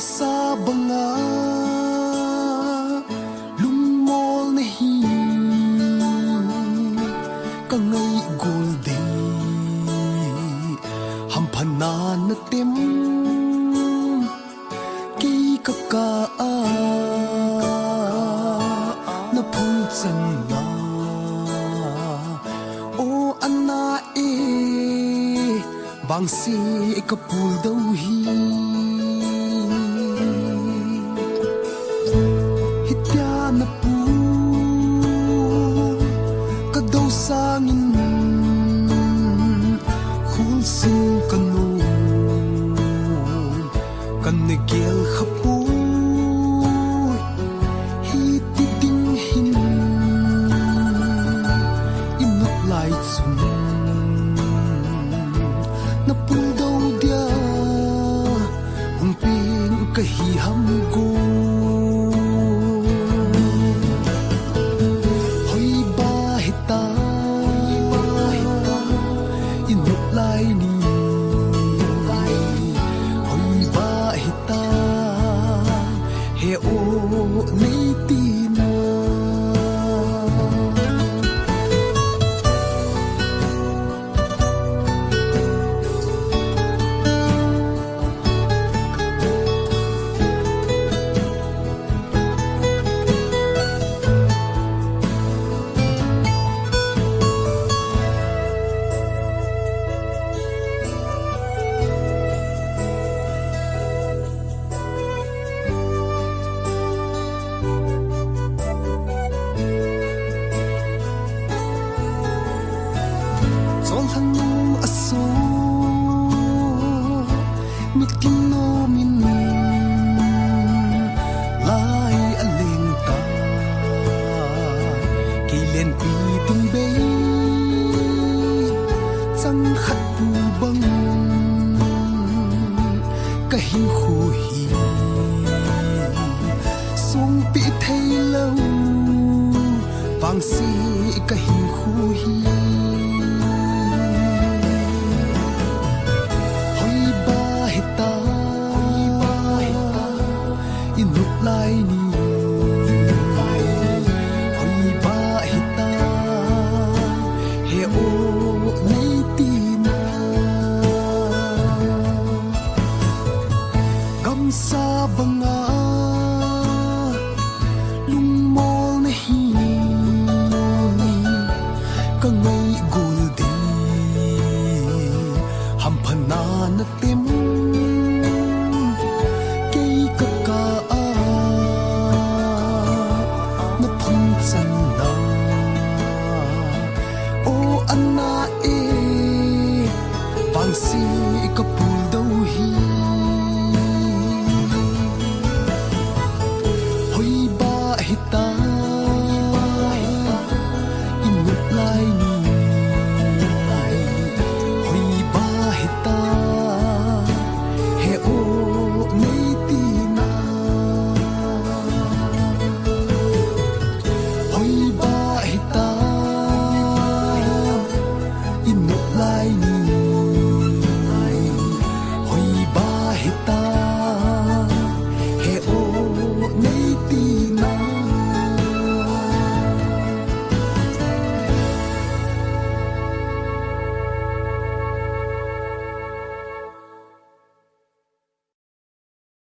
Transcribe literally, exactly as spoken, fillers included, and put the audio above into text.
Sa banga lungmol nahi, ka ngai gol dei, hampha na na tem, kei ka kah a na phung chan na. O ana e, vangse ka puldou hi. Hitia na pul ka dou sangin, khul sung ka nom, ka na gel kha poi. Hiti ding hin i nop lai chun, na puldou dia hung peng ka hi ham go. Hoi ba hita, i nop lai ni. Hoi ba hita, he o nei tina. Chol hanu a so, mitlhi nomin lai a leng ta. Kei lenpi ding bei, chang khat pu bang ka hinkho hi. Sungpi thei lou, vangse ka hinkho hi. Hoi ba hita, i nop lai ni. Hoi ba hita, he o nei tina. Gamsa banga lungmol nahi, ka ngai gol dei, hampha na na tem, kei ka kah a na phung chan na. O ana e, vangse ka puldou hi. Hoi ba hita, i nop lai ni. Hoi ba hita, he o nei tina. Hoi ba hita, i nop lai ni.